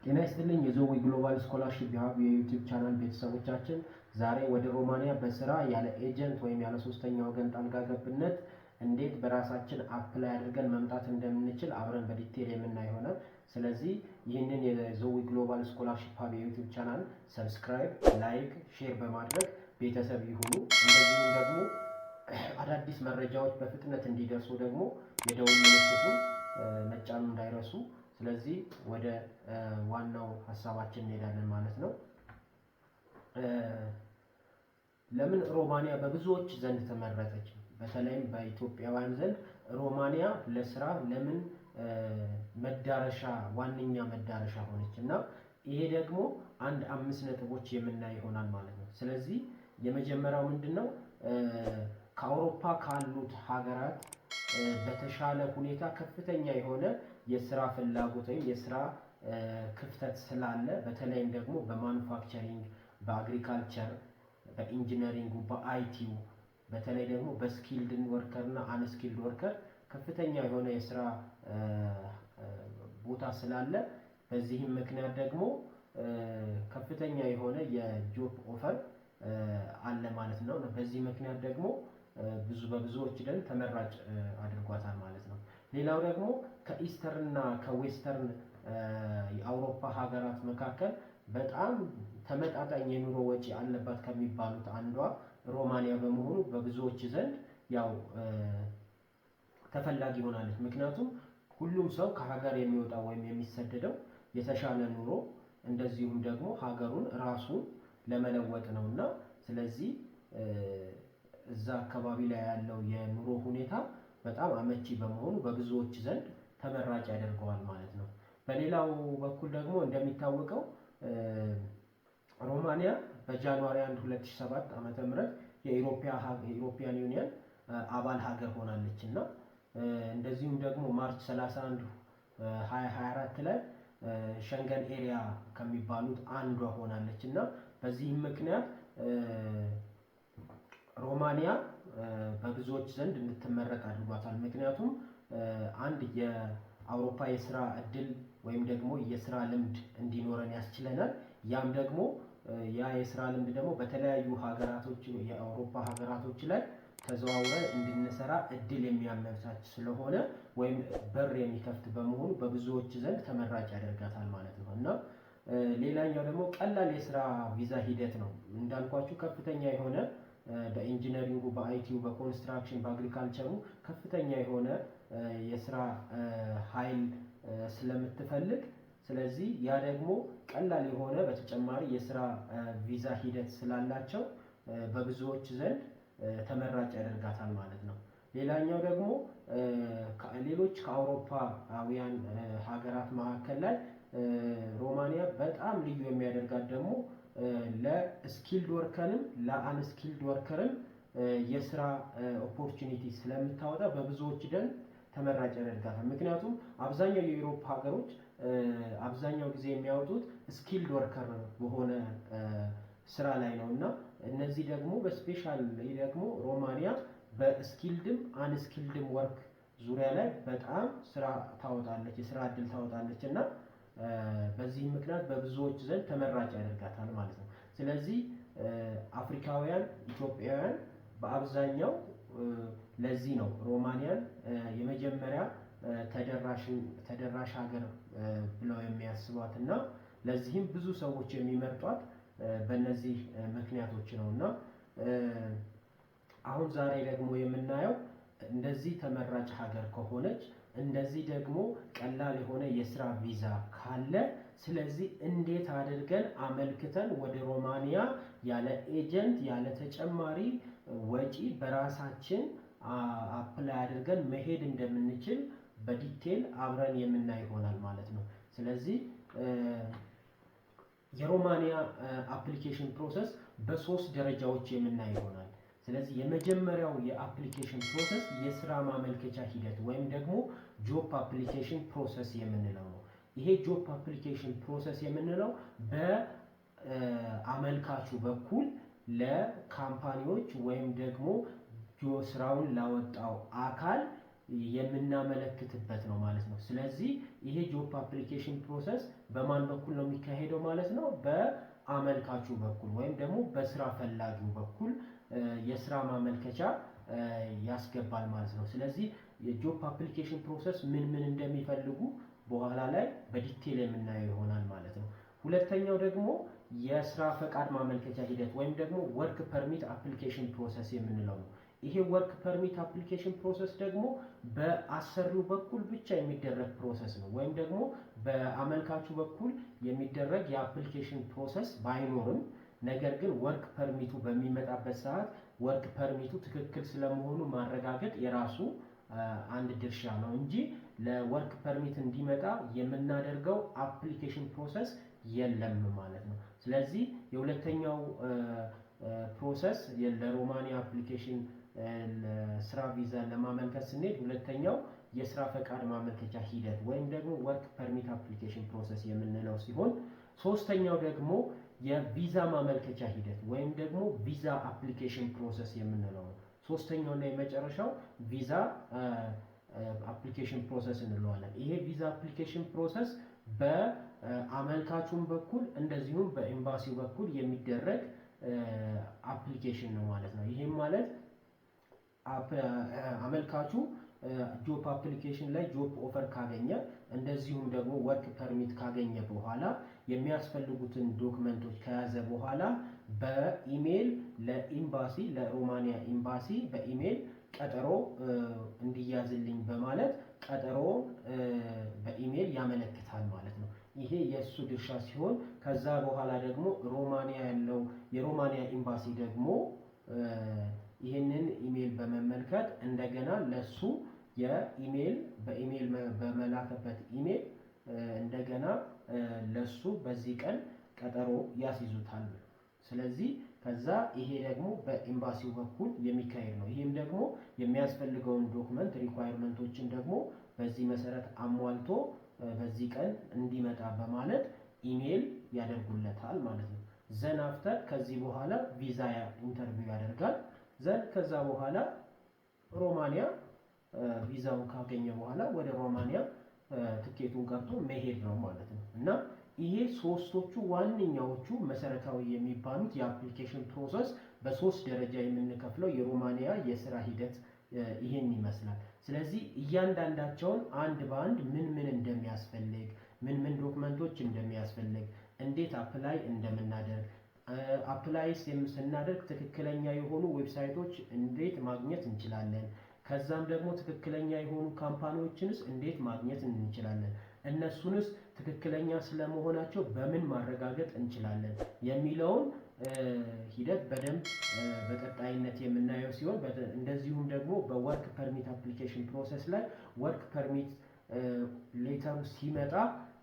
ጤና ይስጥልኝ የዞዊ Global Scholarship Hub የ YouTube channel ቤተሰቦቻችን፣ ዛሬ ወደ ሮማንያ በስራ ያለ agent ወይም ያለ ሶስተኛ ወገን ጣልቃ ገብነት እንዴት በራሳችን apply አድርገን መምጣት እንደምንችል አብረን በ detail የምናይ ይሆናል። ስለዚህ ይህንን የዞዊ Global Scholarship Hub የ YouTube channel subscribe፣ like፣ share በማድረግ ቤተሰብ ይሁኑ። እንደዚሁም ደግሞ አዳዲስ መረጃዎች በፍጥነት እንዲደርሱ ደግሞ የደውል ምልክቱን መጫኑ እንዳይረሱ። ስለዚህ ወደ ዋናው ሀሳባችን እንሄዳለን ማለት ነው። ለምን ሮማንያ በብዙዎች ዘንድ ተመረጠች? በተለይም በኢትዮጵያውያን ዘንድ ሮማንያ ለስራ ለምን መዳረሻ ዋነኛ መዳረሻ ሆነች? እና ይሄ ደግሞ አንድ አምስት ነጥቦች የምናይ ይሆናል ማለት ነው። ስለዚህ የመጀመሪያው ምንድን ነው? ከአውሮፓ ካሉት ሀገራት በተሻለ ሁኔታ ከፍተኛ የሆነ የስራ ፍላጎት ወይም የስራ ክፍተት ስላለ፣ በተለይም ደግሞ በ manufacturing፣ በ agriculture፣ በ engineering ኡ፣ በ IT ው፣ በተለይ ደግሞ በ skilled worker እና unskilled worker ከፍተኛ የሆነ የስራ ቦታ ስላለ፣ በዚህም ምክንያት ደግሞ ከፍተኛ የሆነ የ job offer አለ ማለት ነው። በዚህ ምክንያት ደግሞ ብዙ በብዙዎች ዘንድ ተመራጭ አድርጓታል ማለት ነው። ሌላው ደግሞ ከ eastern እና ከ western የአውሮፓ ሀገራት መካከል በጣም ተመጣጣኝ የኑሮ ወጪ አለባት ከሚባሉት አንዷ ሮማንያ በመሆኑ በብዙዎች ዘንድ ያው ተፈላጊ ሆናለች። ምክንያቱም ሁሉም ሰው ከሀገር የሚወጣው ወይም የሚሰደደው የተሻለ ኑሮ እንደዚሁም ደግሞ ሀገሩን ራሱን ለመለወጥ ነው። እና ስለዚህ እዛ አካባቢ ላይ ያለው የኑሮ ሁኔታ በጣም አመቺ በመሆኑ በብዙዎች ዘንድ ተመራጭ ያደርገዋል ማለት ነው። በሌላው በኩል ደግሞ እንደሚታወቀው ሮማንያ በ January 1 2007 ዓ.ም. የ European Union አባል ሀገር ሆናለች። እና እንደዚሁም ደግሞ March 31 2024 ላይ Schengen Area ከሚባሉት አንዷ ሆናለች። እና በዚህም ምክንያት ሮማንያ በብዙዎች ዘንድ እንድትመረጥ አድርጓታል። ምክንያቱም አንድ የአውሮፓ የስራ እድል ወይም ደግሞ የስራ ልምድ እንዲኖረን ያስችለናል። ያም ደግሞ ያ የስራ ልምድ ደግሞ በተለያዩ ሀገራቶች የአውሮፓ ሀገራቶች ላይ ተዘዋውረን እንድንሰራ እድል የሚያመቻች ስለሆነ ወይም በር የሚከፍት በመሆኑ በብዙዎች ዘንድ ተመራጭ ያደርጋታል ማለት ነው። እና ሌላኛው ደግሞ ቀላል የስራ ቪዛ ሂደት ነው። እንዳልኳችሁ ከፍተኛ የሆነ በኢንጂነሪንጉ፣ በአይቲው፣ በኮንስትራክሽን፣ በአግሪካልቸሩ ከፍተኛ የሆነ የስራ ኃይል ስለምትፈልግ፣ ስለዚህ ያ ደግሞ ቀላል የሆነ በተጨማሪ የስራ ቪዛ ሂደት ስላላቸው በብዙዎች ዘንድ ተመራጭ ያደርጋታል ማለት ነው። ሌላኛው ደግሞ ሌሎች ከአውሮፓውያን ሀገራት መካከል ላይ ሮማንያ በጣም ልዩ የሚያደርጋት ደግሞ ለ skilled worker ም ለ unskilled worker ም የስራ opportunity ስለምታወጣ በብዙዎች ዘንድ ተመራጭ ያደርጋታል። ምክንያቱም አብዛኛው የ Europe ሀገሮች አብዛኛው ጊዜ የሚያወጡት skilled worker በሆነ ስራ ላይ ነው። እና እነዚህ ደግሞ በ special ደግሞ ሮማንያ በ skilled ም unskilled ም work ዙሪያ ላይ በጣም ስራ ታወጣለች፣ የስራ እድል ታወጣለች። እና በዚህም ምክንያት በብዙዎች ዘንድ ተመራጭ ያደርጋታል ማለት ነው። ስለዚህ አፍሪካውያን፣ ኢትዮጵያውያን በአብዛኛው ለዚህ ነው ሮማንያን የመጀመሪያ ተደራሽ ሀገር ብለው የሚያስቧት። እና ለዚህም ብዙ ሰዎች የሚመርጧት በእነዚህ ምክንያቶች ነው። እና አሁን ዛሬ ደግሞ የምናየው እንደዚህ ተመራጭ ሀገር ከሆነች፣ እንደዚህ ደግሞ ቀላል የሆነ የስራ ቪዛ ካለ፣ ስለዚህ እንዴት አድርገን አመልክተን ወደ ሮማንያ ያለ agent፣ ያለ ተጨማሪ ወጪ በራሳችን apply አድርገን መሄድ እንደምንችል በ detail አብረን የምናይ ይሆናል ማለት ነው። ስለዚህ የሮማንያ application process በሶስት ደረጃዎች የምናይ ይሆናል። ስለዚህ የመጀመሪያው የ application process የስራ ማመልከቻ ሂደት ወይም ደግሞ job application process የምንለው ነው። ይሄ job application process የምንለው በአመልካቹ በኩል ለ company ዎች ወይም ደግሞ ስራውን ላወጣው አካል የምናመለክትበት ነው ማለት ነው። ስለዚህ ይሄ job application process በማን በኩል ነው የሚካሄደው ማለት ነው? በአመልካቹ በኩል ወይም ደግሞ በስራ ፈላጊው በኩል የስራ ማመልከቻ ያስገባል ማለት ነው። ስለዚህ የ job application process ምን ምን እንደሚፈልጉ በኋላ ላይ በ detail የምናየው ይሆናል ማለት ነው። ሁለተኛው ደግሞ የስራ ፈቃድ ማመልከቻ ሂደት ወይም ደግሞ work permit application process የምንለው ነው። ይሄ work permit application process ደግሞ በአሰሪው በኩል ብቻ የሚደረግ process ነው። ወይም ደግሞ በአመልካቹ በኩል የሚደረግ የ application process ባይኖርም፣ ነገር ግን work permit ኡ በሚመጣበት ሰዓት work permit ኡ ትክክል ስለመሆኑ ማረጋገጥ የራሱ አንድ ድርሻ ነው እንጂ ለ work permit እንዲመጣ የምናደርገው application process የለም ማለት ነው። ስለዚህ የሁለተኛው process ለሮማኒያ application ለስራ ቪዛ ለማመልከት ስንሄድ ሁለተኛው የስራ ፈቃድ ማመልከቻ ሂደት ወይም ደግሞ work permit application process የምንለው ሲሆን፣ ሶስተኛው ደግሞ የቪዛ ማመልከቻ ሂደት ወይም ደግሞ visa application process የምንለው ነው። ሶስተኛው እና የመጨረሻው visa application process እንለዋለን። ይሄ visa application process በአመልካቹም በኩል እንደዚሁም በኤምባሲው በኩል የሚደረግ application ነው ማለት ነው። ይሄም ማለት አመልካቹ job application ላይ job offer ካገኘ፣ እንደዚሁም ደግሞ work permit ካገኘ በኋላ፣ የሚያስፈልጉትን document ኦች ከያዘ በኋላ በኢሜይል ለኤምባሲ፣ ለሮማኒያ ኤምባሲ በኢሜይል ቀጠሮ እንዲያዝልኝ በማለት ቀጠሮ በኢሜይል ያመለክታል ማለት ነው። ይሄ የእሱ ድርሻ ሲሆን ከዛ በኋላ ደግሞ ሮማኒያ ያለው የሮማኒያ ኤምባሲ ደግሞ ይህንን ኢሜይል በመመልከት እንደገና ለሱ የኢሜይል በኢሜይል በመላከበት ኢሜይል እንደገና ለሱ በዚህ ቀን ቀጠሮ ያስይዙታል። ስለዚህ ከዛ ይሄ ደግሞ በኤምባሲው በኩል የሚካሄድ ነው። ይህም ደግሞ የሚያስፈልገውን document requirement ኦችን ደግሞ በዚህ መሰረት አሟልቶ በዚህ ቀን እንዲመጣ በማለት ኢሜይል ያደርጉለታል ማለት ነው። Then after ከዚህ በኋላ ቪዛ interview ያደርጋል። Then ከዛ በኋላ ሮማኒያ ቪዛውን ካገኘ በኋላ ወደ ሮማኒያ ትኬቱን ቆርጦ መሄድ ነው ማለት ነው። እና ይሄ ሶስቶቹ ዋነኛዎቹ መሰረታዊ የሚባሉት የ application process በሶስት ደረጃ የምንከፍለው የሮማኒያ የስራ ሂደት ይሄን ይመስላል። ስለዚህ እያንዳንዳቸውን አንድ በአንድ ምን ምን እንደሚያስፈልግ፣ ምን ምን document ኦች እንደሚያስፈልግ፣ እንዴት apply እንደምናደርግ፣ apply ስ ስናደርግ ትክክለኛ የሆኑ website ኦች እንዴት ማግኘት እንችላለን፣ ከዛም ደግሞ ትክክለኛ የሆኑ company ዎችንስ እንዴት ማግኘት እንችላለን፣ እነሱንስ ትክክለኛ ስለመሆናቸው በምን ማረጋገጥ እንችላለን የሚለውን ሂደት በደንብ በቀጣይነት የምናየው ሲሆን፣ እንደዚሁም ደግሞ በ work permit application process ላይ work permit letter ኡ ሲመጣ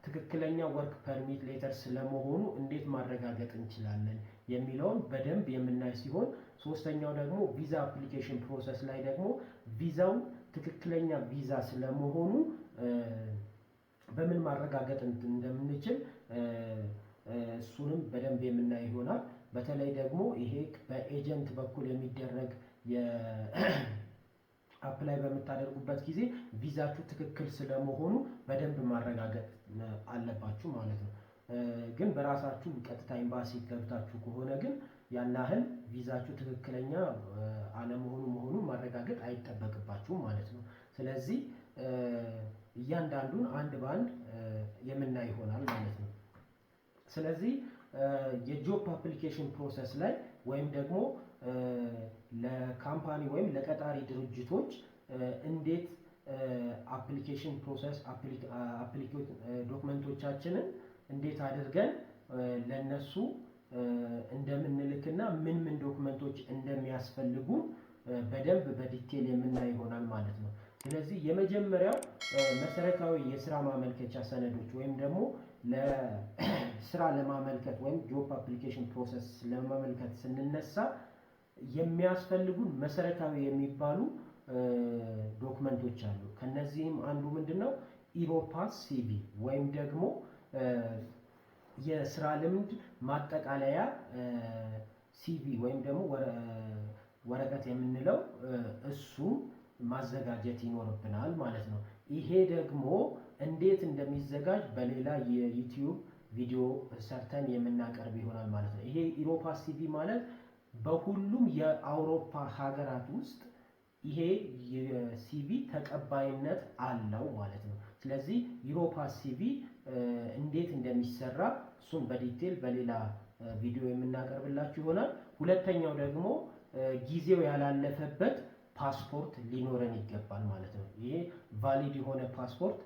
ትክክለኛ work permit letter ስለመሆኑ እንዴት ማረጋገጥ እንችላለን የሚለውን በደንብ የምናይ ሲሆን፣ ሶስተኛው ደግሞ visa application process ላይ ደግሞ ቪዛው ትክክለኛ ቪዛ ስለመሆኑ በምን ማረጋገጥ እንደምንችል እሱንም በደንብ የምናይ ይሆናል። በተለይ ደግሞ ይሄ በ agent በኩል የሚደረግ የ apply በምታደርጉበት ጊዜ ቪዛችሁ ትክክል ስለመሆኑ በደንብ ማረጋገጥ አለባችሁ ማለት ነው። ግን በራሳችሁ ቀጥታ ኤምባሲ ገብታችሁ ከሆነ ግን ያን ያህል ቪዛችሁ ትክክለኛ አለመሆኑ መሆኑን ማረጋገጥ አይጠበቅባችሁም ማለት ነው። ስለዚህ እያንዳንዱን አንድ በአንድ የምናይ ይሆናል ማለት ነው። ስለዚህ የ job application process ላይ ወይም ደግሞ ለ company ወይም ለቀጣሪ ድርጅቶች እንዴት application process document ኦቻችንን እንዴት አድርገን ለነሱ እንደምንልክና ምን ምን document ኦች እንደሚያስፈልጉ በደንብ በ detail የምናይ ይሆናል ማለት ነው። ስለዚህ የመጀመሪያው መሰረታዊ የስራ ማመልከቻ ሰነዶች ወይም ደግሞ ለስራ ለማመልከት ወይም job application process ለማመልከት ስንነሳ የሚያስፈልጉን መሰረታዊ የሚባሉ document ኦች አሉ። ከነዚህም አንዱ ምንድን ነው? Europass CV ወይም ደግሞ የስራ ልምድ ማጠቃለያ CV ወይም ደግሞ ወረቀት የምንለው እሱ ማዘጋጀት ይኖርብናል ማለት ነው። ይሄ ደግሞ እንዴት እንደሚዘጋጅ በሌላ የ YouTube ቪዲዮ ሰርተን የምናቀርብ ይሆናል ማለት ነው። ይሄ Europass CV ማለት በሁሉም የአውሮፓ ሀገራት ውስጥ ይሄ የ CV ተቀባይነት አለው ማለት ነው። ስለዚህ Europass CV እንዴት እንደሚሰራ እሱን በ detail በሌላ ቪዲዮ የምናቀርብላችሁ ይሆናል። ሁለተኛው ደግሞ ጊዜው ያላለፈበት ፓስፖርት ሊኖረን ይገባል ማለት ነው። ይሄ valid የሆነ ፓስፖርት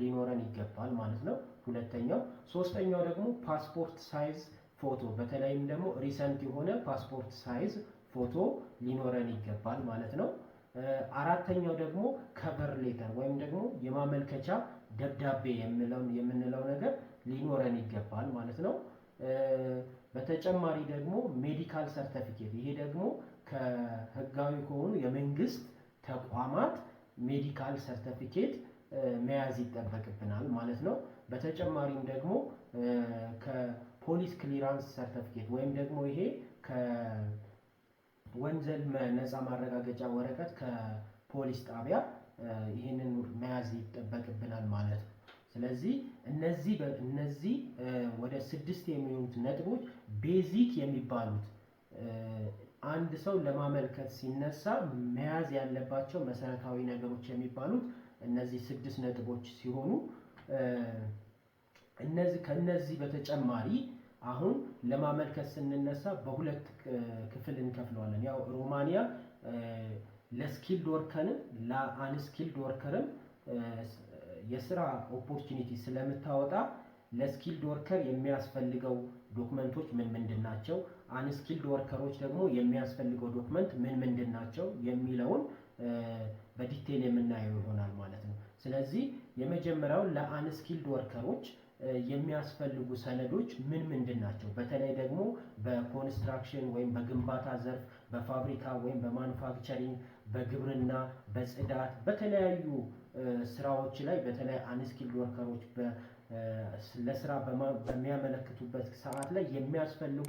ሊኖረን ይገባል ማለት ነው። ሁለተኛው። ሶስተኛው ደግሞ passport size ፎቶ፣ በተለይም ደግሞ recent የሆነ passport size ፎቶ ሊኖረን ይገባል ማለት ነው። አራተኛው ደግሞ cover letter ወይም ደግሞ የማመልከቻ ደብዳቤ የምንለው ነገር ሊኖረን ይገባል ማለት ነው። በተጨማሪ ደግሞ medical certificate፣ ይሄ ደግሞ ከህጋዊ ከሆኑ የመንግስት ተቋማት medical certificate መያዝ ይጠበቅብናል ማለት ነው። በተጨማሪም ደግሞ ከፖሊስ clearance certificate ወይም ደግሞ ይሄ ከወንጀል ነፃ ማረጋገጫ ወረቀት ከፖሊስ ጣቢያ ይህንን መያዝ ይጠበቅብናል ማለት ነው። ስለዚህ እነዚህ ወደ ስድስት የሚሆኑት ነጥቦች basic የሚባሉት፣ አንድ ሰው ለማመልከት ሲነሳ መያዝ ያለባቸው መሰረታዊ ነገሮች የሚባሉት እነዚህ ስድስት ነጥቦች ሲሆኑ፣ ከነዚህ በተጨማሪ አሁን ለማመልከት ስንነሳ በሁለት ክፍል እንከፍለዋለን። ያው ሮማኒያ ለ skilled worker ም ለ unskilled worker ም የስራ opportunity ስለምታወጣ ለ skilled worker የሚያስፈልገው document ኦች ምን ምንድን ናቸው፣ unskilled worker ኦች ደግሞ የሚያስፈልገው document ምን ምንድን ናቸው የሚለውን በ detail የምናየው ይሆናል ማለት ነው። ስለዚህ የመጀመሪያው ለ unskilled worker ኦች የሚያስፈልጉ ሰነዶች ምን ምንድን ናቸው? በተለይ ደግሞ በ construction ወይም በግንባታ ዘርፍ፣ በፋብሪካ ወይም በ manufacturing፣ በግብርና፣ በጽዳት፣ በተለያዩ ስራዎች ላይ በተለይ unskilled worker ኦች ለስራ በሚያመለክቱበት ሰዓት ላይ የሚያስፈልጉ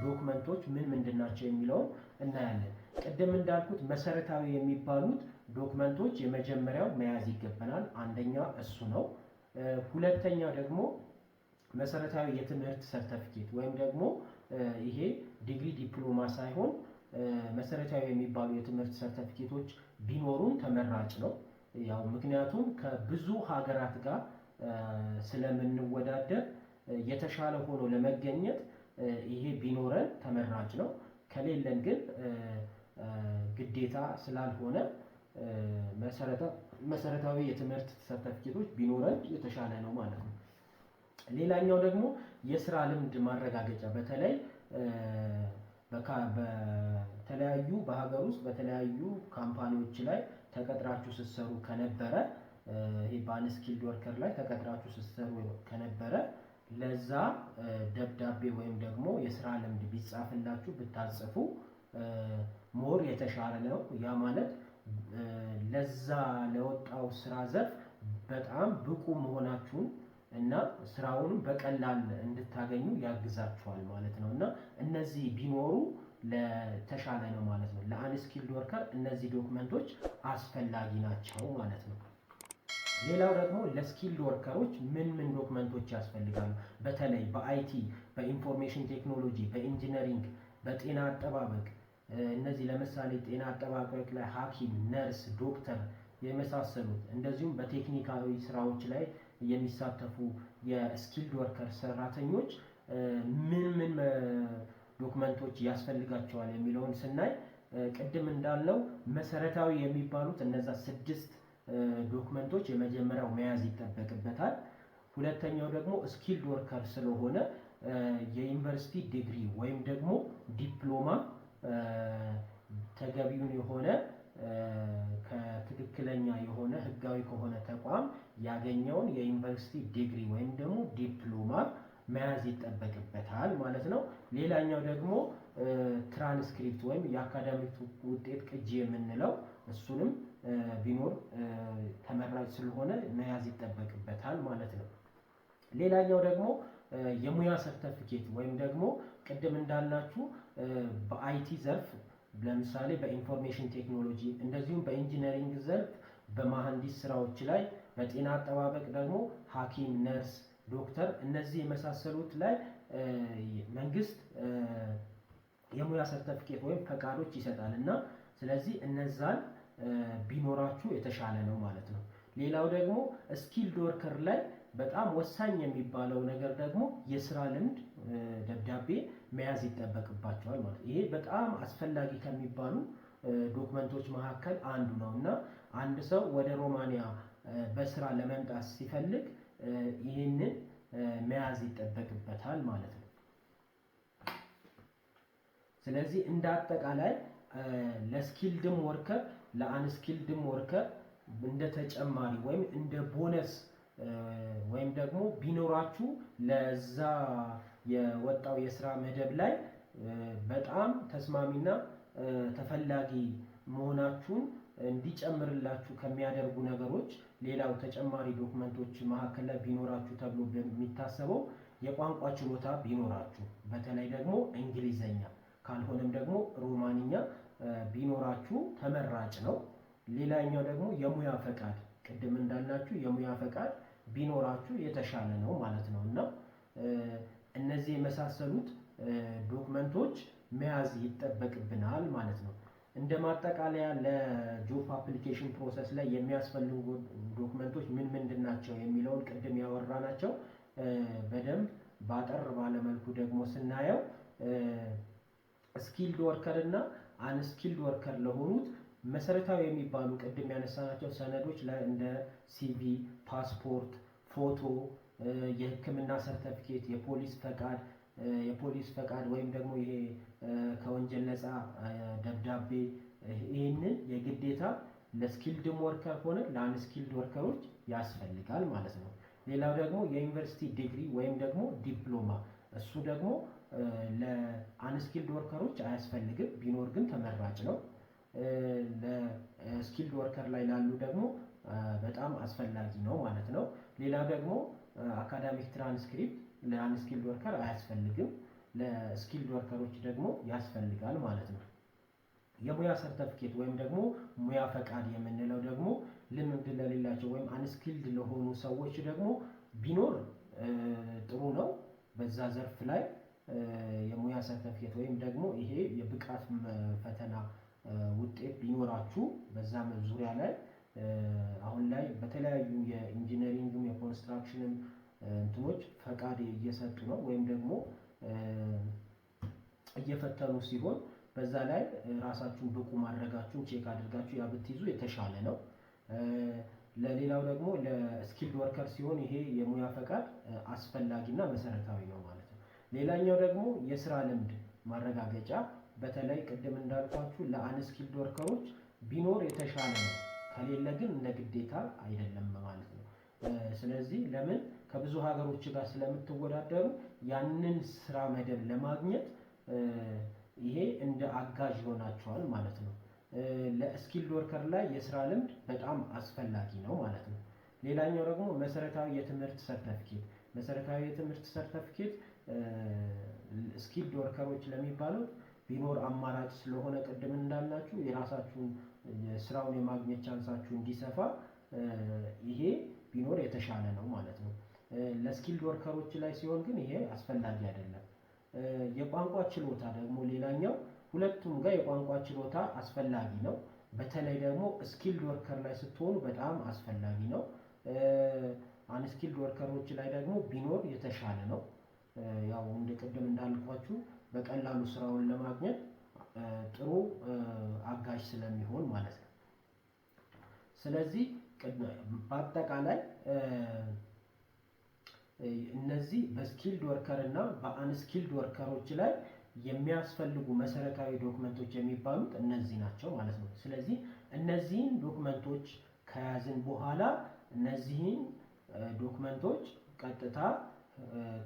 document ኦች ምን ምንድን ናቸው የሚለውን እናያለን። ቅድም እንዳልኩት መሰረታዊ የሚባሉት document ኦች የመጀመሪያው መያዝ ይገባናል። አንደኛ እሱ ነው። ሁለተኛ ደግሞ መሰረታዊ የትምህርት ሰርተፊኬት ወይም ደግሞ ይሄ ዲግሪ፣ ዲፕሎማ ሳይሆን መሰረታዊ የሚባሉ የትምህርት ሰርተፊኬቶች ቢኖሩን ተመራጭ ነው። ያው ምክንያቱም ከብዙ ሀገራት ጋር ስለምንወዳደር የተሻለ ሆኖ ለመገኘት ይሄ ቢኖረን ተመራጭ ነው። ከሌለን ግን ግዴታ ስላልሆነ መሰረታዊ የትምህርት ሰርተፊኬቶች ቢኖረን የተሻለ ነው ማለት ነው። ሌላኛው ደግሞ የስራ ልምድ ማረጋገጫ፣ በተለይ በተለያዩ በሀገር ውስጥ በተለያዩ company ዎች ላይ ተቀጥራችሁ ስትሰሩ ከነበረ፣ ይሄ በ unskilled worker ላይ ተቀጥራችሁ ስትሰሩ ከነበረ ለዛ ደብዳቤ ወይም ደግሞ የስራ ልምድ ቢጻፍላችሁ፣ ብታጽፉ more የተሻለ ነው። ያ ማለት ለዛ ለወጣው ስራ ዘርፍ በጣም ብቁ መሆናችሁን እና ስራውንም በቀላል እንድታገኙ ያግዛችኋል ማለት ነው። እና እነዚህ ቢኖሩ ለተሻለ ነው ማለት ነው። ለ unskilled worker እነዚህ document ኦች አስፈላጊ ናቸው ማለት ነው። ሌላው ደግሞ ለ skilled worker ኦች ምን ምን document ኦች ያስፈልጋሉ? በተለይ በ IT፣ በ information technology፣ በ engineering፣ በጤና አጠባበቅ፣ እነዚህ ለምሳሌ ጤና አጠባበቅ ላይ ሐኪም፣ ነርስ፣ ዶክተር የመሳሰሉት፣ እንደዚሁም በቴክኒካዊ ስራዎች ላይ የሚሳተፉ የ skilled worker ሰራተኞች ምን ምን document ኦች ያስፈልጋቸዋል የሚለውን ስናይ፣ ቅድም እንዳልነው መሰረታዊ የሚባሉት እነዛ ስድስት document ኦች የመጀመሪያው መያዝ ይጠበቅበታል። ሁለተኛው ደግሞ skilled worker ስለሆነ የዩኒቨርሲቲ ዲግሪ ወይም ደግሞ ዲፕሎማ ተገቢውን የሆነ ከትክክለኛ የሆነ ህጋዊ ከሆነ ተቋም ያገኘውን የዩኒቨርሲቲ ዲግሪ ወይም ደግሞ ዲፕሎማ መያዝ ይጠበቅበታል ማለት ነው። ሌላኛው ደግሞ ትራንስክሪፕት ወይም የ academic ውጤት ቅጂ የምንለው እሱንም ቢኖር ተመራጭ ስለሆነ መያዝ ይጠበቅበታል ማለት ነው። ሌላኛው ደግሞ የሙያ ሰርተፊኬት ወይም ደግሞ ቅድም እንዳልናችሁ በ IT ዘርፍ፣ ለምሳሌ በ information technology፣ እንደዚሁም በ engineering ዘርፍ በመሐንዲስ ስራዎች ላይ፣ በጤና አጠባበቅ ደግሞ ሐኪም፣ ነርስ፣ ዶክተር እነዚህ የመሳሰሉት ላይ መንግስት የሙያ ሰርተፊኬት ወይም ፈቃዶች ይሰጣል እና ስለዚህ እነዛን ቢኖራችሁ የተሻለ ነው ማለት ነው። ሌላው ደግሞ skilled worker ላይ በጣም ወሳኝ የሚባለው ነገር ደግሞ የስራ ልምድ ደብዳቤ መያዝ ይጠበቅባቸዋል ማለት ነው። ይሄ በጣም አስፈላጊ ከሚባሉ ዶክመንቶች መካከል አንዱ ነው እና አንድ ሰው ወደ ሮማንያ በስራ ለመምጣት ሲፈልግ ይህንን መያዝ ይጠበቅበታል ማለት ነው። ስለዚህ እንደ አጠቃላይ ለስኪልድም ወርከር ለአንስኪልድም ወርከር እንደ ተጨማሪ ወይም እንደ ቦነስ ወይም ደግሞ ቢኖራችሁ ለዛ የወጣው የስራ መደብ ላይ በጣም ተስማሚና ተፈላጊ መሆናችሁን እንዲጨምርላችሁ ከሚያደርጉ ነገሮች ሌላው ተጨማሪ ዶክመንቶች መካከል ላይ ቢኖራችሁ ተብሎ የሚታሰበው የቋንቋ ችሎታ ቢኖራችሁ፣ በተለይ ደግሞ እንግሊዘኛ ካልሆነም ደግሞ ሮማንኛ ቢኖራችሁ ተመራጭ ነው። ሌላኛው ደግሞ የሙያ ፈቃድ፣ ቅድም እንዳልናችሁ የሙያ ፈቃድ ቢኖራችሁ የተሻለ ነው ማለት ነው እና እነዚህ የመሳሰሉት ዶክመንቶች መያዝ ይጠበቅብናል ማለት ነው። እንደ ማጠቃለያ ለ job application process ላይ የሚያስፈልጉ ዶክመንቶች ምን ምንድን ናቸው የሚለውን ቅድም ያወራናቸው በደንብ ባጠር ባለ መልኩ ደግሞ ስናየው skilled worker እና unskilled worker ለሆኑት መሰረታዊ የሚባሉ ቅድም ያነሳናቸው ሰነዶች ላይ እንደ CV፣ ፓስፖርት፣ ፎቶ፣ የሕክምና ሰርተፊኬት፣ የፖሊስ ፈቃድ ወይም ደግሞ ይሄ ከወንጀል ነፃ ደብዳቤ፣ ይህንን የግዴታ ለ skilled ም worker ሆነ ለ unskilled worker ኦች ያስፈልጋል ማለት ነው። ሌላው ደግሞ የዩኒቨርሲቲ ዲግሪ ወይም ደግሞ ዲፕሎማ፣ እሱ ደግሞ ለ unskilled worker ኦች አያስፈልግም፣ ቢኖር ግን ተመራጭ ነው። ለ skilled worker ላይ ላሉ ደግሞ በጣም አስፈላጊ ነው ማለት ነው። ሌላ ደግሞ አካዳሚክ ትራንስክሪፕት ለአንስኪልድ ወርከር አያስፈልግም፣ ለ skilled worker ኦች ደግሞ ያስፈልጋል ማለት ነው። የሙያ ሰርተፍኬት ወይም ደግሞ ሙያ ፈቃድ የምንለው ደግሞ ልምድ ለሌላቸው ወይም unskilled ለሆኑ ሰዎች ደግሞ ቢኖር ጥሩ ነው። በዛ ዘርፍ ላይ የሙያ ሰርተፍኬት ወይም ደግሞ ይሄ የብቃት ፈተና ውጤት ቢኖራችሁ በዛ ዙሪያ ላይ አሁን ላይ በተለያዩ የኢንጂነሪንግም የኮንስትራክሽንም እንትኖች ፈቃድ እየሰጡ ነው ወይም ደግሞ እየፈተኑ ሲሆን በዛ ላይ ራሳችሁን ብቁ ማድረጋችሁን check አድርጋችሁ ያ ብትይዙ የተሻለ ነው። ለሌላው ደግሞ ለ skilled worker ሲሆን ይሄ የሙያ ፈቃድ አስፈላጊና መሰረታዊ ነው ማለት ነው። ሌላኛው ደግሞ የስራ ልምድ ማረጋገጫ፣ በተለይ ቅድም እንዳልኳችሁ ለ unskilled worker ኦች ቢኖር የተሻለ ነው። ከሌለ ግን እንደ ግዴታ አይደለም ማለት ነው። ስለዚህ ለምን ከብዙ ሀገሮች ጋር ስለምትወዳደሩ ያንን ስራ መደብ ለማግኘት ይሄ እንደ አጋዥ ይሆናችኋል ማለት ነው። ለ skilled worker ላይ የስራ ልምድ በጣም አስፈላጊ ነው ማለት ነው። ሌላኛው ደግሞ መሰረታዊ የትምህርት ሰርተፊኬት skilled worker ኦች ለሚባሉት ቢኖር አማራጭ ስለሆነ ቅድም እንዳልናችሁ የራሳችሁን ስራውን የማግኘት chance ኣችሁ እንዲሰፋ ይሄ ቢኖር የተሻለ ነው ማለት ነው። ለ skilled worker ኦች ላይ ሲሆን ግን ይሄ አስፈላጊ አይደለም። የቋንቋ ችሎታ ደግሞ ሌላኛው ሁለቱም ጋር የቋንቋ ችሎታ አስፈላጊ ነው። በተለይ ደግሞ skilled worker ላይ ስትሆኑ በጣም አስፈላጊ ነው። Unskilled worker ኦች ላይ ደግሞ ቢኖር የተሻለ ነው። ያው እንደ ቅድም እንዳልኳችሁ በቀላሉ ስራውን ለማግኘት ጥሩ አጋዥ ስለሚሆን ማለት ነው። ስለዚህ በአጠቃላይ እነዚህ በ skilled worker እና በ unskilled worker ኦች ላይ የሚያስፈልጉ መሰረታዊ ዶክመንቶች የሚባሉት እነዚህ ናቸው ማለት ነው። ስለዚህ እነዚህን ዶክመንቶች ከያዝን በኋላ እነዚህን ዶክመንቶች ቀጥታ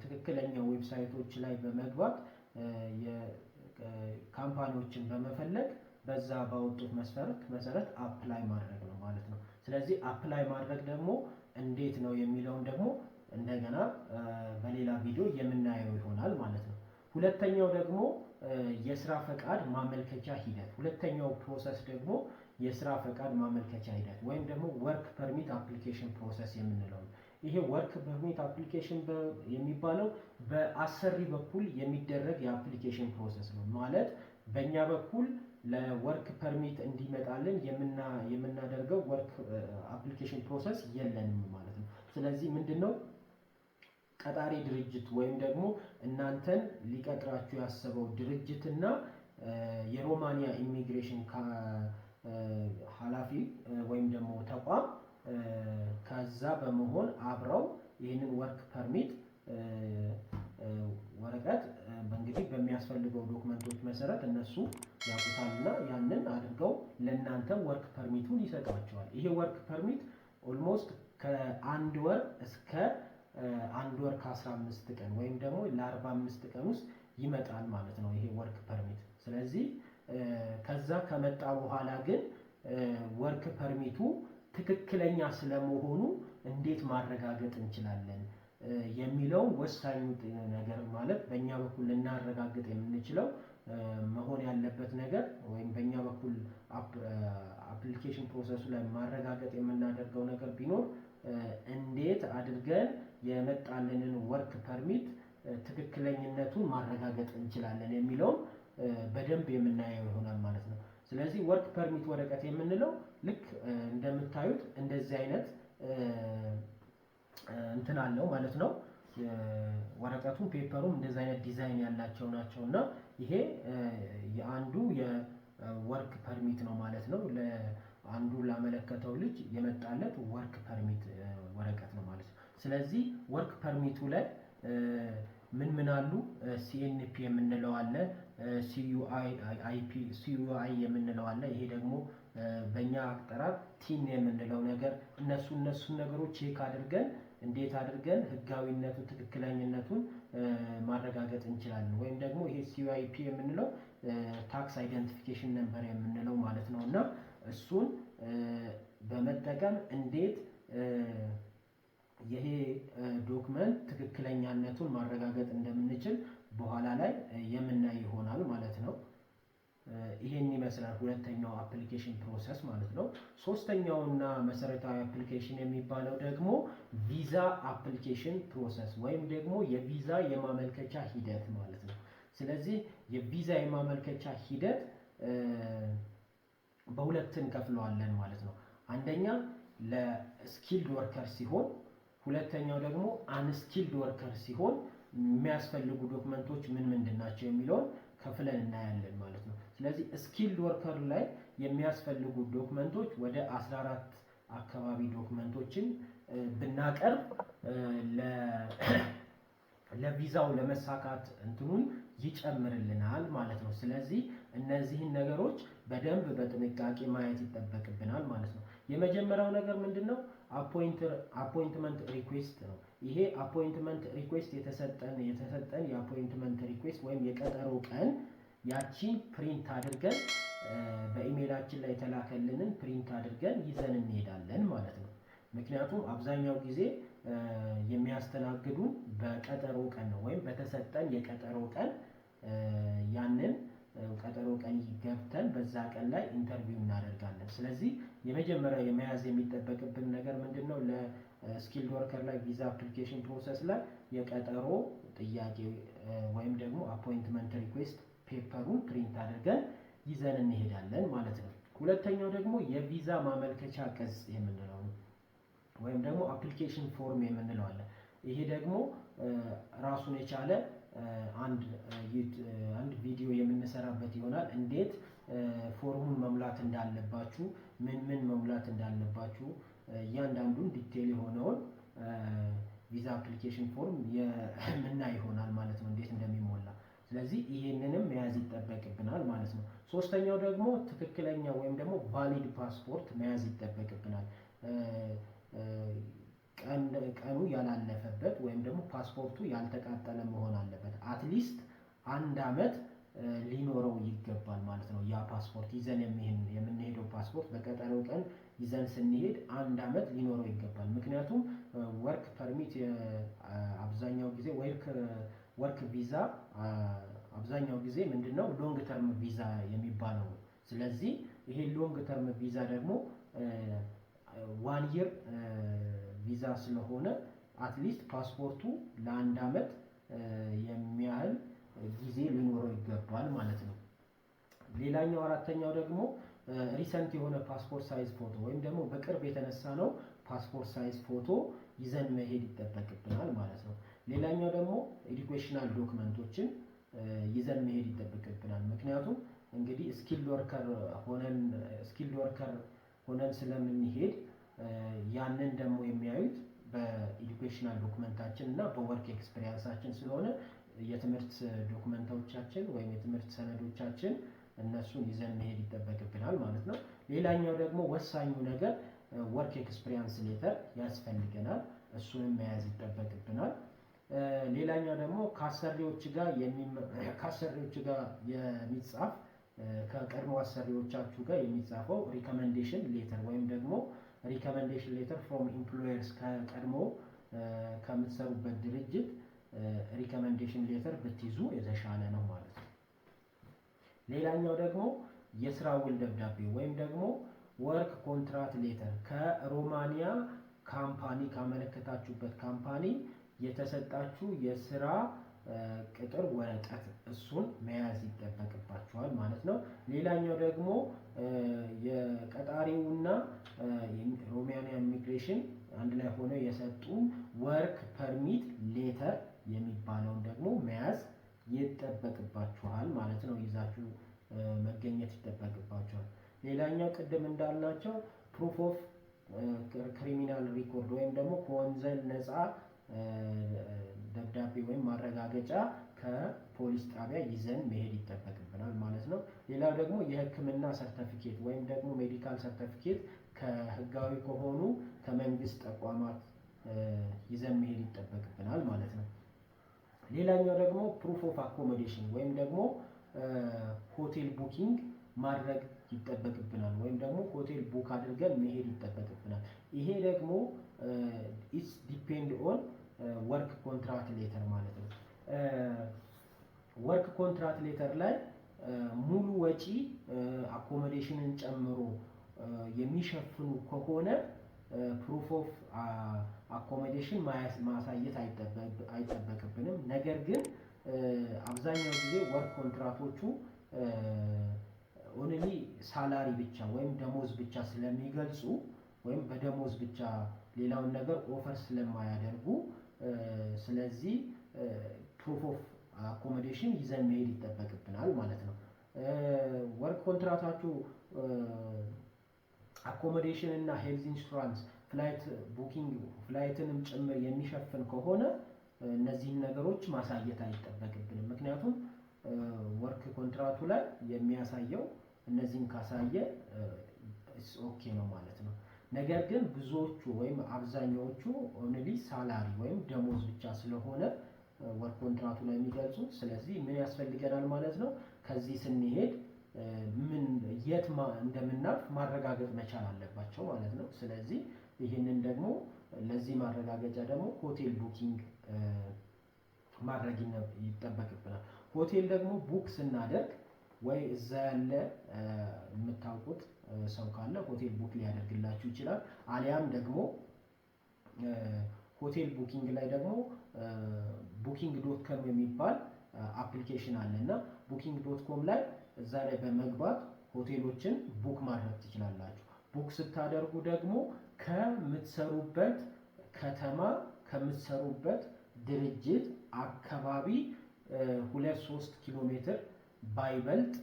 ትክክለኛ website ኦች ላይ በመግባት company ዎችን በመፈለግ በዛ ባወጡት መስፈርት መሰረት apply ማድረግ ነው ማለት ነው። ስለዚህ apply ማድረግ ደግሞ እንዴት ነው የሚለውን ደግሞ እንደገና በሌላ ቪዲዮ የምናየው ይሆናል ማለት ነው። ሁለተኛው ደግሞ የስራ ፈቃድ ማመልከቻ ሂደት፣ ሁለተኛው process ደግሞ የስራ ፈቃድ ማመልከቻ ሂደት ወይም ደግሞ work permit application process የምንለው ነው። ይሄ work permit application የሚባለው በአሰሪ በኩል የሚደረግ የ application process ነው። ማለት በእኛ በኩል ለ work permit እንዲመጣልን የምናደርገው work application process የለንም ማለት ነው። ስለዚህ ምንድን ነው፣ ቀጣሪ ድርጅት ወይም ደግሞ እናንተን ሊቀጥራችሁ ያሰበው ድርጅትና የሮማኒያ ኢሚግሬሽን ኃላፊ ወይም ደግሞ ተቋም ከዛ በመሆን አብረው ይህንን work permit ወረቀት እንግዲህ በሚያስፈልገው document ኦች መሰረት እነሱ ያውቁታልና ያንን አድርገው ለእናንተ work permit ኡን ይሰጧችኋል። ይሄ work permit almost ከአንድ ወር እስከ 1 ወር ከ15 ቀን ወይም ደግሞ ለ45 ቀን ውስጥ ይመጣል ማለት ነው ይሄ work permit። ስለዚህ ከዛ ከመጣ በኋላ ግን work permit ኡ ትክክለኛ ስለመሆኑ እንዴት ማረጋገጥ እንችላለን የሚለው ወሳኙ ነገር፣ ማለት በእኛ በኩል ልናረጋግጥ የምንችለው መሆን ያለበት ነገር ወይም በእኛ በኩል application process ኡ ላይ ማረጋገጥ የምናደርገው ነገር ቢኖር እንዴት አድርገን የመጣልንን work permit ትክክለኝነቱን ማረጋገጥ እንችላለን የሚለውን በደንብ የምናየው ይሆናል ማለት ነው። ስለዚህ work permit ወረቀት የምንለው ልክ እንደምታዩት እንደዚህ አይነት እንትን አለው ማለት ነው። ወረቀቱም paper ኡም እንደዚህ አይነት ዲዛይን ያላቸው ናቸው እና ይሄ የአንዱ የ work permit ነው ማለት ነው። ለአንዱ ላመለከተው ልጅ የመጣለት work permit ወረቀት ነው ማለት ነው። ስለዚህ work permit ኡ ላይ ምን ምን አሉ? CNP የምንለው አለ፣ CUIP CUI የምንለው አለ። ይሄ ደግሞ በእኛ አጠራር TIN የምንለው ነገር፣ እነሱን ነገሮች check አድርገን እንዴት አድርገን ህጋዊነቱ ትክክለኝነቱን ማረጋገጥ እንችላለን። ወይም ደግሞ ይሄ CUIP የምንለው tax identification number የምንለው ማለት ነው እና እሱን በመጠቀም እንዴት ይሄ document ትክክለኛነቱን ማረጋገጥ እንደምንችል በኋላ ላይ የምናይ ይሆናል ማለት ነው። ይሄን ይመስላል ሁለተኛው application process ማለት ነው። ሶስተኛውና መሰረታዊ application የሚባለው ደግሞ ቪዛ application process ወይም ደግሞ የቪዛ የማመልከቻ ሂደት ማለት ነው። ስለዚህ የቪዛ የማመልከቻ ሂደት በሁለት እንከፍለዋለን ማለት ነው። አንደኛ ለ skilled worker ሲሆን፣ ሁለተኛው ደግሞ unskilled worker ሲሆን የሚያስፈልጉ document ኦች ምን ምንድን ናቸው የሚለውን ከፍለን እናያለን ማለት ነው። ስለዚህ skilled worker ላይ የሚያስፈልጉ document ኦች ወደ 14 አካባቢ document ኦችን ብናቀርብ ለቪዛው ለመሳካት እንትኑን ይጨምርልናል ማለት ነው። ስለዚህ እነዚህን ነገሮች በደንብ በጥንቃቄ ማየት ይጠበቅብናል ማለት ነው። የመጀመሪያው ነገር ምንድን ነው? Appointment request ነው። ይሄ appointment request የተሰጠን የ appointment request ወይም የቀጠሮ ቀን ያቺን print አድርገን በኢሜይላችን ላይ የተላከልንን print አድርገን ይዘን እንሄዳለን ማለት ነው። ምክንያቱም አብዛኛው ጊዜ የሚያስተናግዱን በቀጠሮ ቀን ነው ወይም በተሰጠን የቀጠሮ ቀን፣ ያንን ቀጠሮ ቀን ገብተን በዛ ቀን ላይ interview እናደርጋለን። ስለዚህ የመጀመሪያ የመያዝ የሚጠበቅብን ነገር ምንድን ነው? ለ skilled worker ላይ ቪዛ application process ላይ የቀጠሮ ጥያቄ ወይም ደግሞ appointment request paper ኡን print አድርገን ይዘን እንሄዳለን ማለት ነው። ሁለተኛው ደግሞ የቪዛ ማመልከቻ ቅጽ የምንለው ነው ወይም ደግሞ application form የምንለው አለ። ይሄ ደግሞ ራሱን የቻለ አንድ ቪዲዮ የምንሰራበት ይሆናል። እንዴት form ኡን መሙላት እንዳለባችሁ፣ ምን ምን መሙላት እንዳለባችሁ እያንዳንዱን detail የሆነውን ቪዛ application form የምናይ ይሆናል ማለት ነው፣ እንዴት እንደሚሞላ። ስለዚህ ይሄንንም መያዝ ይጠበቅብናል ማለት ነው። ሶስተኛው ደግሞ ትክክለኛ ወይም ደግሞ valid ፓስፖርት መያዝ ይጠበቅብናል። ቀኑ ያላለፈበት ወይም ደግሞ ፓስፖርቱ ያልተቃጠለ መሆን አለበት። At least አንድ አመት ሊኖረው ይገባል ማለት ነው። ያ ፓስፖርት ይዘን የምንሄደው ፓስፖርት በቀጠሮው ቀን ይዘን ስንሄድ አንድ አመት ሊኖረው ይገባል። ምክንያቱም work permit አብዛኛው ጊዜ work visa አብዛኛው ጊዜ ምንድነው long term ቪዛ የሚባለው ነው። ስለዚህ ይሄ long term ቪዛ ደግሞ one year ቪዛ ስለሆነ at least ፓስፖርቱ ለአንድ አመት የሚያህል ጊዜ ሊኖረው ይገባል ማለት ነው። ሌላኛው አራተኛው ደግሞ recent የሆነ passport size ፎቶ ወይም ደግሞ በቅርብ የተነሳነው passport size ፎቶ ይዘን መሄድ ይጠበቅብናል ማለት ነው። ሌላኛው ደግሞ educational document ኦችን ይዘን መሄድ ይጠበቅብናል። ምክንያቱም እንግዲህ skilled worker ሆነን ስለምንሄድ ያንን ደግሞ የሚያዩት በ educational document ኣችን እና በ work experience ኣችን ስለሆነ የትምህርት document ኦቻችን ወይም የትምህርት ሰነዶቻችን እነሱን ይዘን መሄድ ይጠበቅብናል ማለት ነው። ሌላኛው ደግሞ ወሳኙ ነገር work experience letter ያስፈልገናል። እሱንም መያዝ ይጠበቅብናል። ሌላኛው ደግሞ ከአሰሪዎች ጋር የሚጻፍ፣ ከቀድሞ አሰሪዎቻችሁ ጋር የሚጻፈው recommendation letter ወይም ደግሞ recommendation letter from employers፣ ከቀድሞ ከምትሰሩበት ድርጅት recommendation letter ብትይዙ የተሻለ ነው ማለት ነው። ሌላኛው ደግሞ የስራ ውል ደብዳቤ ወይም ደግሞ work contract letter፣ ከሮማኒያ company፣ ካመለከታችሁበት company የተሰጣችሁ የስራ ቅጥር ወረቀት እሱን መያዝ ይጠበቅባችኋል ማለት ነው። ሌላኛው ደግሞ የቀጣሪውና ሮማኒያ ኢሚግሬሽን አንድ ላይ ሆነው የሰጡ work permit letter የሚባለውን ደግሞ መያዝ ይጠበቅባችኋል ማለት ነው። ይዛችሁ መገኘት ይጠበቅባችኋል። ሌላኛው ቅድም እንዳልናቸው proof of criminal record ወይም ደግሞ ከወንጀል ነፃ ደብዳቤ ወይም ማረጋገጫ ከፖሊስ ጣቢያ ይዘን መሄድ ይጠበቅብናል ማለት ነው። ሌላው ደግሞ የሕክምና ሰርተፊኬት ወይም ደግሞ medical certificate ከህጋዊ ከሆኑ ከመንግስት ተቋማት ይዘን መሄድ ይጠበቅብናል ማለት ነው። ሌላኛው ደግሞ proof of accommodation ወይም ደግሞ hotel booking ማድረግ ይጠበቅብናል ወይም ደግሞ ሆቴል book አድርገን መሄድ ይጠበቅብናል። ይሄ ደግሞ it's depend on work contract letter ማለት ነው። Work contract letter ላይ ሙሉ ወጪ accommodation ን ጨምሮ የሚሸፍኑ ከሆነ proof of accommodation ማሳየት አይጠበቅብንም። ነገር ግን አብዛኛው ጊዜ work contract ኦቹ only salary ብቻ ወይም ደሞዝ ብቻ ስለሚገልጹ ወይም በደሞዝ ብቻ ሌላውን ነገር offer ስለማያደርጉ፣ ስለዚህ proof of accommodation ይዘን መሄድ ይጠበቅብናል ማለት ነው። Work contract ኣችሁ accommodation እና health insurance፣ flight booking፣ flight ንም ጭምር የሚሸፍን ከሆነ እነዚህን ነገሮች ማሳየት አይጠበቅብንም። ምክንያቱም work contract ኡ ላይ የሚያሳየው እነዚህን ካሳየ okay ነው ማለት ነው። ነገር ግን ብዙዎቹ ወይም አብዛኛዎቹ only salary ወይም ደሞዝ ብቻ ስለሆነ work contract ኡ ላይ የሚገልጹት፣ ስለዚህ ምን ያስፈልገናል ማለት ነው? ከዚህ ስንሄድ ምን የት እንደምናርፍ ማረጋገጥ መቻል አለባቸው ማለት ነው። ስለዚህ ይህንን ደግሞ ለዚህ ማረጋገጫ ደግሞ hotel booking ማድረግ ይጠበቅብናል። ሆቴል ደግሞ book ስናደርግ ወይ እዛ ያለ የምታውቁት ሰው ካለ ሆቴል book ሊያደርግላችሁ ይችላል። አሊያም ደግሞ hotel booking ላይ ደግሞ Booking.com የሚባል application አለ እና Booking.com ላይ እዛ ላይ በመግባት ሆቴሎችን book ማድረግ ትችላላችሁ። Book ስታደርጉ ደግሞ ከምትሰሩበት ከተማ፣ ከምትሰሩበት ድርጅት አካባቢ 2-3 ኪሎ ሜትር ባይበልጥ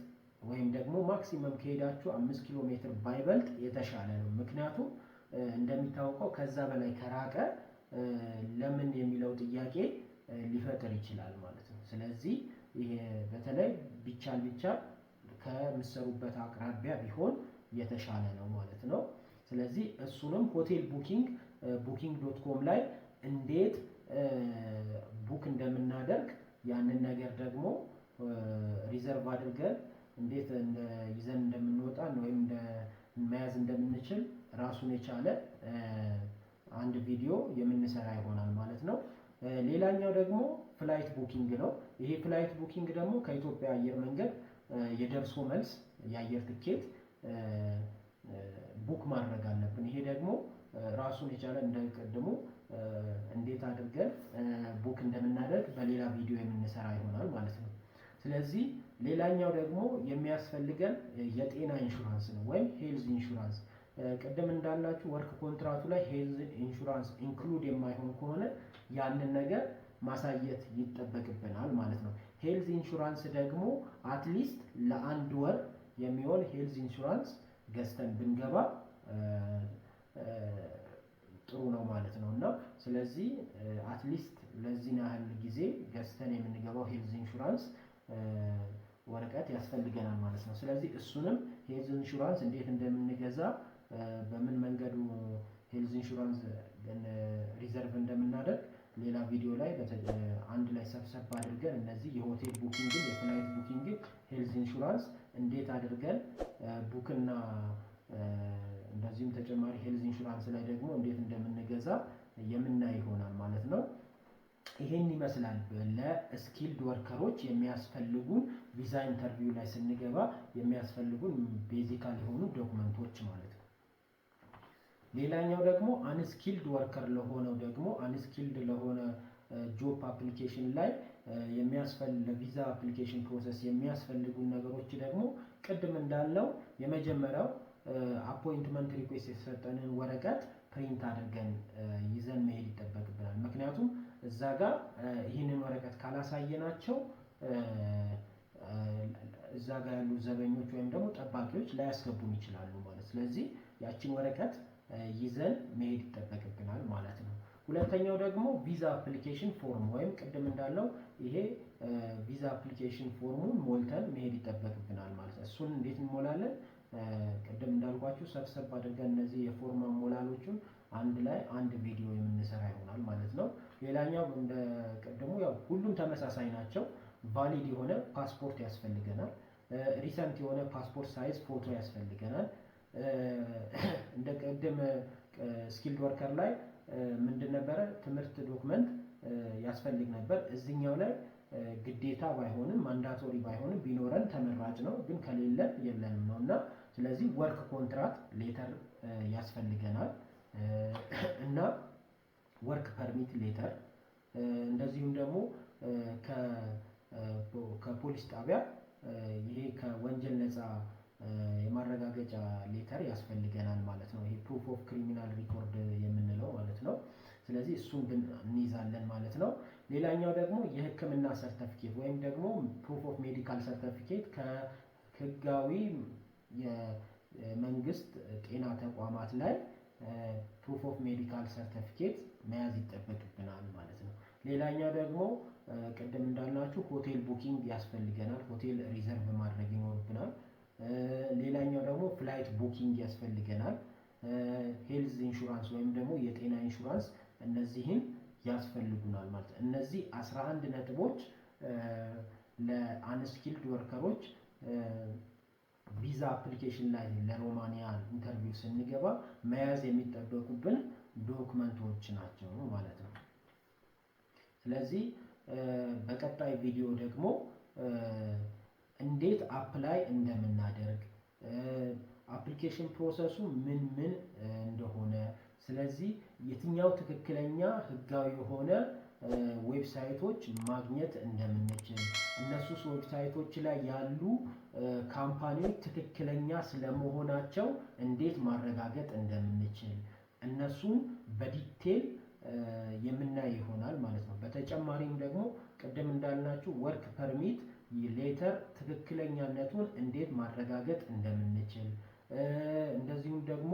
ወይም ደግሞ maximum ከሄዳችሁ 5 ኪሎ ሜትር ባይበልጥ የተሻለ ነው። ምክንያቱም እንደሚታወቀው ከዛ በላይ ከራቀ ለምን የሚለው ጥያቄ ሊፈጥር ይችላል ማለት ነው። ስለዚህ ይሄ በተለይ ቢቻል ቢቻል ከምትሰሩበት አቅራቢያ ቢሆን የተሻለ ነው ማለት ነው። ስለዚህ እሱንም hotel booking Booking.com ላይ እንዴት book እንደምናደርግ፣ ያንን ነገር ደግሞ reserve አድርገን እንዴት ይዘን እንደምንወጣ ወይም መያዝ እንደምንችል ራሱን የቻለ አንድ ቪዲዮ የምንሰራ ይሆናል ማለት ነው። ሌላኛው ደግሞ flight booking ነው። ይሄ flight booking ደግሞ ከኢትዮጵያ አየር መንገድ የደርሶ መልስ የአየር ትኬት book ማድረግ አለብን። ይሄ ደግሞ ራሱን የቻለ እንደቀድሞ እንዴት አድርገን book እንደምናደርግ በሌላ ቪዲዮ የምንሰራ ይሆናል ማለት ነው። ስለዚህ ሌላኛው ደግሞ የሚያስፈልገን የጤና ኢንሹራንስ ነው ወይም health insurance። ቅድም እንዳልናችሁ work contract ኡ ላይ health insurance include የማይሆን ከሆነ ያንን ነገር ማሳየት ይጠበቅብናል ማለት ነው። Health insurance ደግሞ at least ለአንድ ወር የሚሆን health insurance ገዝተን ብንገባ ጥሩ ነው ማለት ነው። እና ስለዚህ at least ለዚህን ያህል ጊዜ ገዝተን የምንገባው health insurance ወረቀት ያስፈልገናል ማለት ነው። ስለዚህ እሱንም health insurance እንዴት እንደምንገዛ፣ በምን መንገዱ health insurance reserve እንደምናደርግ ሌላ ቪዲዮ ላይ አንድ ላይ ሰብሰብ አድርገን እነዚህ የሆቴል ቡኪንግን፣ የፍላይት ቡኪንግን፣ ሄልዝ ኢንሹራንስ እንዴት አድርገን book ና እንደዚሁም ተጨማሪ health insurance ላይ ደግሞ እንዴት እንደምንገዛ የምናይ ይሆናል ማለት ነው። ይሄን ይመስላል ለ skilled worker ኦች የሚያስፈልጉን ቪዛ interview ላይ ስንገባ የሚያስፈልጉን basical የሆኑ document ኦች ማለት ነው። ሌላኛው ደግሞ unskilled worker ለሆነው ደግሞ unskilled ለሆነ job application ላይ የሚያስፈልግ ለቪዛ application process የሚያስፈልጉን ነገሮች ደግሞ ቅድም እንዳልነው የመጀመሪያው appointment request የተሰጠንን ወረቀት print አድርገን ይዘን መሄድ ይጠበቅብናል። ምክንያቱም እዛ ጋር ይህንን ወረቀት ካላሳየናቸው እዛ ጋር ያሉ ዘበኞች ወይም ደግሞ ጠባቂዎች ላያስገቡን ይችላሉ ማለት። ስለዚህ ያችን ወረቀት ይዘን መሄድ ይጠበቅብናል ማለት ነው። ሁለተኛው ደግሞ ቪዛ application form ወይም ቅድም እንዳልነው ይሄ ቪዛ application form ኡን ሞልተን መሄድ ይጠበቅብናል ማለት ነው። እሱን እንዴት እንሞላለን? ቅድም እንዳልኳችሁ ሰብሰብ አድርገን እነዚህ የ form አሞላሎቹን አንድ ላይ አንድ ቪዲዮ የምንሰራ ይሆናል ማለት ነው። ሌላኛው እንደ ቅድሙ ያው ሁሉም ተመሳሳይ ናቸው። Valid የሆነ ፓስፖርት ያስፈልገናል። Recent የሆነ passport size ፎቶ ያስፈልገናል። እንደ ቅድም skilled worker ላይ ምንድን ነበረ? ትምህርት document ያስፈልግ ነበር። እዚህኛው ላይ ግዴታ ባይሆንም፣ mandatory ባይሆንም ቢኖረን ተመራጭ ነው፣ ግን ከሌለን የለንም ነው። እና ስለዚህ work contract letter ያስፈልገናል እና work permit letter፣ እንደዚሁም ደግሞ ከፖሊስ ጣቢያ ይሄ ከወንጀል ነፃ የማረጋገጫ letter ያስፈልገናል ማለት ነው። ይሄ proof of criminal record የምንለው ማለት ነው። ስለዚህ እሱን እንይዛለን ማለት ነው። ሌላኛው ደግሞ የሕክምና ሰርተፊኬት ወይም ደግሞ proof of medical certificate ከህጋዊ የመንግስት ጤና ተቋማት ላይ proof of medical certificate መያዝ ይጠበቅብናል ማለት ነው። ሌላኛው ደግሞ ቅድም እንዳልናችሁ ሆቴል booking ያስፈልገናል። ሆቴል reserve ማድረግ ይኖርብናል። ሌላኛው ደግሞ flight booking ያስፈልገናል። Health insurance ወይም ደግሞ የጤና ኢንሹራንስ እነዚህን ያስፈልጉናል ማለት ነው። እነዚህ 11 ነጥቦች ለ unskilled worker ኦች ቪዛ application ላይ ለሮማኒያ interview ስንገባ መያዝ የሚጠበቁብን document ኦች ናቸው ማለት ነው። ስለዚህ በቀጣይ ቪዲዮ ደግሞ እንዴት apply እንደምናደርግ፣ application process ኡ ምን ምን እንደሆነ፣ ስለዚህ የትኛው ትክክለኛ ህጋዊ የሆነ website ኦች ማግኘት እንደምንችል፣ እነሱ website ኦች ላይ ያሉ company ዎች ትክክለኛ ስለመሆናቸው እንዴት ማረጋገጥ እንደምንችል እነሱን በ detail የምናይ ይሆናል ማለት ነው። በተጨማሪም ደግሞ ቅድም እንዳልናችሁ work permit letter ትክክለኛነቱን እንዴት ማረጋገጥ እንደምንችል፣ እንደዚሁም ደግሞ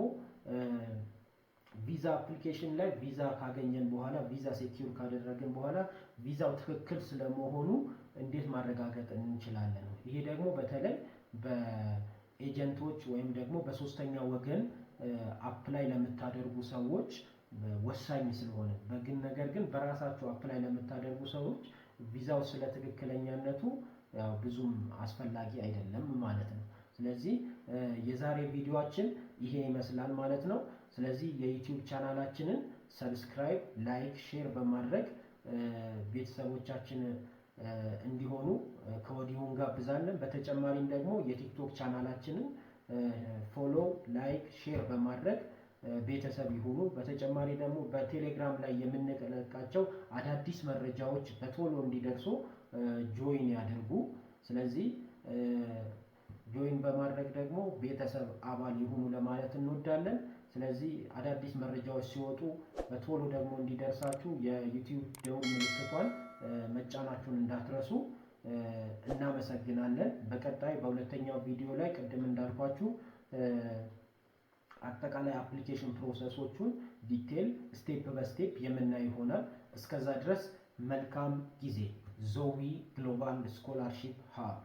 ቪዛ application ላይ ቪዛ ካገኘን በኋላ፣ ቪዛ secure ካደረግን በኋላ ቪዛው ትክክል ስለመሆኑ እንዴት ማረጋገጥ እንችላለን። ይሄ ደግሞ በተለይ በ agent ኦች ወይም ደግሞ በሶስተኛ ወገን apply ለምታደርጉ ሰዎች ወሳኝ ስለሆነ በግን ነገር ግን በራሳችሁ apply ለምታደርጉ ሰዎች ቪዛው ስለ ትክክለኛነቱ ያው ብዙም አስፈላጊ አይደለም ማለት ነው። ስለዚህ የዛሬ ቪዲዮአችን ይሄ ይመስላል ማለት ነው። ስለዚህ የ YouTube channel ኣችንን subscribe፣ like፣ share በማድረግ ቤተሰቦቻችን እንዲሆኑ ከወዲሁ እንጋብዛለን። በተጨማሪም ደግሞ የቲክቶክ ቻናላችንን follow፣ like፣ share በማድረግ ቤተሰብ ይሁኑ። በተጨማሪ ደግሞ በቴሌግራም ላይ የምንለቃቸው አዳዲስ መረጃዎች በቶሎ እንዲደርሱ join ያድርጉ። ስለዚህ join በማድረግ ደግሞ ቤተሰብ አባል ይሁኑ ለማለት እንወዳለን። ስለዚህ አዳዲስ መረጃዎች ሲወጡ በቶሎ ደግሞ እንዲደርሳችሁ የዩቲዩብ ደውል ምልክቷን መጫናችሁን እንዳትረሱ። እናመሰግናለን። በቀጣይ በሁለተኛው ቪዲዮ ላይ ቅድም እንዳልኳችሁ አጠቃላይ application process ኦቹን detail step በ step የምናይ ይሆናል። እስከዛ ድረስ መልካም ጊዜ። ዞዊ Global Scholarship Hub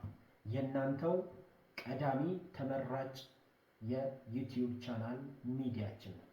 የእናንተው ቀዳሚ ተመራጭ የዩቲዩብ ቻናል ሚዲያችን ነው።